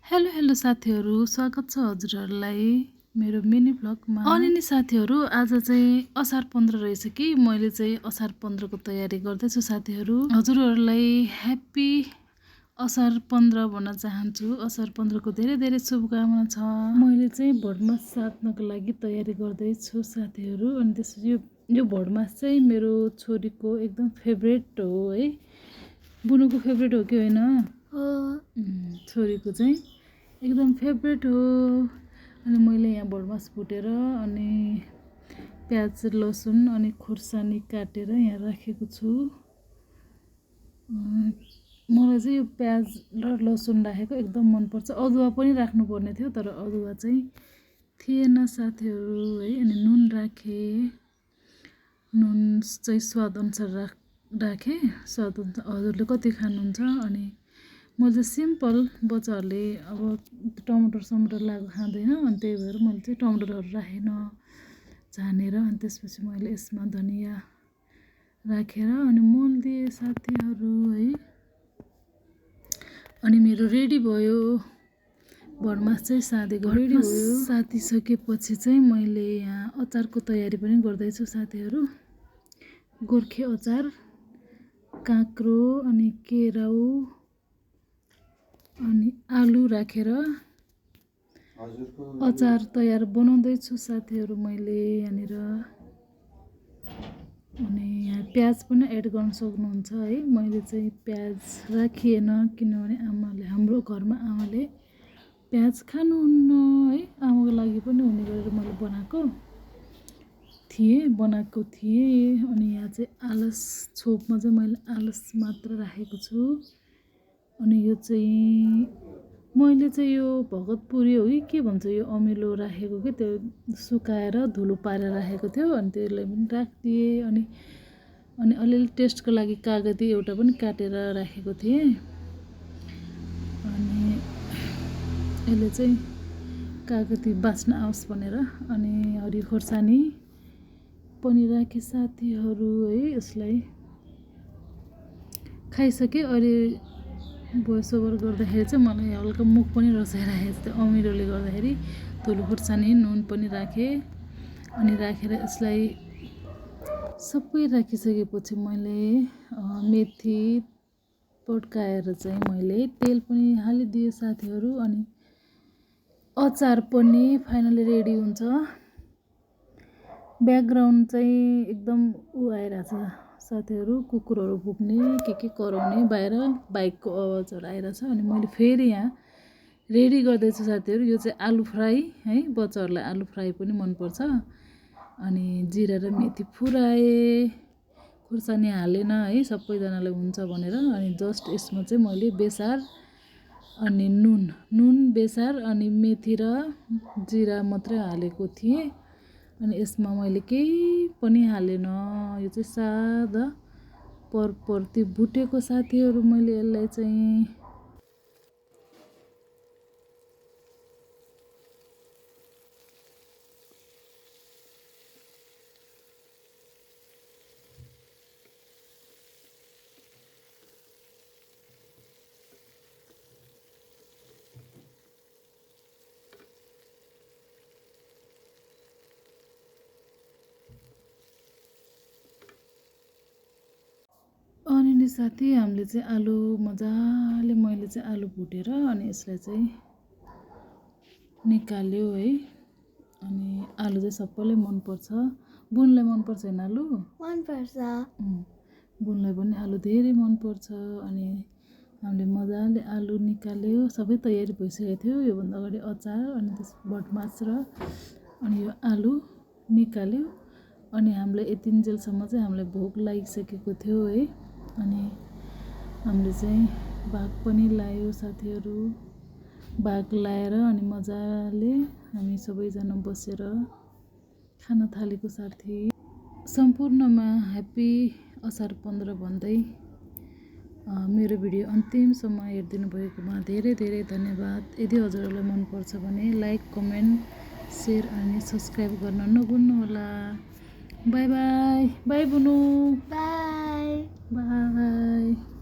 Hello hello साथीहरू, स्वागत छ हजुरहरूलाई मेरो मिनी भ्लगमा। अनि नि साथीहरू, आज चाहिँ असार 15 रहेछ कि मैले चाहिँ असार 15 को तयारी गर्दैछु साथीहरू। हजुरहरूलाई ह्याप्पी असार 15 भन्न चाहन्छु। असार 15 को धेरै धेरै शुभकामना छ। मैले चाहिँ भटमास साध्नको लागि तयारी गर्दैछु साथीहरू। अनि त्यसपछि यो भटमास चाहिँ मेरो छोरीको एकदम फेभरेट हो है। बुनुको फेभरेट हो कि होइन? छोरीको चाहिँ एकदम फेभरेट हो। अनि मैले यहाँ भटमास भुटेर अनि प्याज लसुन अनि खुर्सानी काटेर यहाँ राखेको छु। मलाई चाहिँ यो प्याज र लसुन राखेको एकदम मनपर्छ। अदुवा पनि राख्नुपर्ने थियो तर अदुवा चाहिँ थिएन साथीहरू है। अनि नुन राखेँ, नुन चाहिँ स्वादअनुसार राखेँ। स्वादअनुसार हजुरले कति खानुहुन्छ। अनि मैले चाहिँ सिम्पल, बच्चाहरूले अब टमाटर लागु खाँदैन, अनि त्यही भएर मैले चाहिँ टमाटरहरू राखेन झानेर। अनि त्यसपछि मैले यसमा धनिया राखेर अनि मोल दिएँ साथीहरू है। अनि मेरो रेडी भयो भटमास चाहिँ साँधेको रेडी भयो। साधिसकेपछि चाहिँ मैले यहाँ अचारको तयारी पनि गर्दैछु साथीहरू। गोर्खे अचार, काँक्रो अनि केराउ अनि आलु राखेर अचार तयार बनाउँदैछु साथीहरू मैले यहाँनिर। अनि यहाँ प्याज पनि एड गर्न सक्नुहुन्छ है। मैले चाहिँ प्याज राखिएन किनभने हाम्रो घरमा आमाले प्याज खानुहुन्न है। आमाको लागि पनि हुने गरेर मैले बनाएको थिएँ। अनि यहाँ चाहिँ आलस छोपमा चाहिँ मैले आलस मात्र राखेको छु। अनि यो चाहिँ मैले चाहिँ यो भगतपुरी हो कि के भन्छ, यो अमिलो राखेको कि त्यो सुकाएर धुलो पारेर राखेको थियो। अनि त्यसलाई पनि राखिदिएँ। अनि अलिअलि टेस्टको लागि कागती एउटा पनि काटेर राखेको थिएँ। अनि यसले चाहिँ कागती बास्न आओस् भनेर। अनि हरियो खोर्सानी पनि राखेँ साथीहरू है। यसलाई खाइसकेँ। अहिले भोइस ओभर गर्दाखेरि चाहिँ मलाई हल्का मुख पनि रसाइरहेको थियो अमिलोले गर्दाखेरि। धुलो खोर्सानी नुन पनि राखेँ। अनि राखेर यसलाई सबै राखिसकेपछि मैले मेथी पड्काएर चाहिँ मैले तेल पनि हालिदिएँ साथीहरू। अनि अचार पनि फाइनली रेडी हुन्छ। ब्याकग्राउन्ड चाहिँ एकदम आइरहेछ साथीहरू, कुकुरहरू भुक्ने के कराउने बाहिर बाइकको आवाजहरू आइरहेछ। अनि मैले फेरि यहाँ रेडी गर्दैछु साथीहरू। यो चाहिँ आलु फ्राई है, बच्चाहरूलाई आलु फ्राई पनि मनपर्छ। अनि जिरा र मेथी फुराएँ, खुर्सानी हालेन है, सबैजनालाई हुन्छ भनेर। अनि जस्ट यसमा चाहिँ मैले बेसार अनि नुन बेसार अनि मेथी र जिरा मात्रै हालेको थिएँ। अनि यसमा मैले केही पनि हालेन। यो चाहिँ सादा परती भुटेको साथीहरू मैले यसलाई चाहिँ। अनि नि साथी, हामीले चाहिँ आलु मजाले मैले चाहिँ आलु भुटेर अनि यसलाई चाहिँ निकाल्यो है। अनि आलु चाहिँ सबैलाई मनपर्छ। बुनलाई मनपर्छ होइन आलु? मनपर्छ। बुनलाई पनि आलु धेरै मनपर्छ। अनि हामीले मजाले आलु निकाल्यो। सबै तयारी भइसकेको थियो योभन्दा अगाडि अचार अनि त्यस भटमास र अनि यो आलु निकाल्यो। अनि हामीलाई यतिन्जेलसम्म चाहिँ हामीलाई भोक लागिसकेको थियो है। अनि हामीले चाहिँ भाग पनि लायो साथीहरू। भाग लाएर अनि मजाले हामी सबैजना बसेर खान थालेको साथी। सम्पूर्णमा ह्याप्पी असार 15 भन्दै मेरो भिडियो अन्तिमसम्म हेरिदिनु भएकोमा धेरै धेरै धन्यवाद। यदि हजुरहरूलाई मनपर्छ भने लाइक, कमेन्ट, सेयर अनि सब्सक्राइब गर्न नभुल्नुहोला। Bye bye. बाई बुनु। Bye by.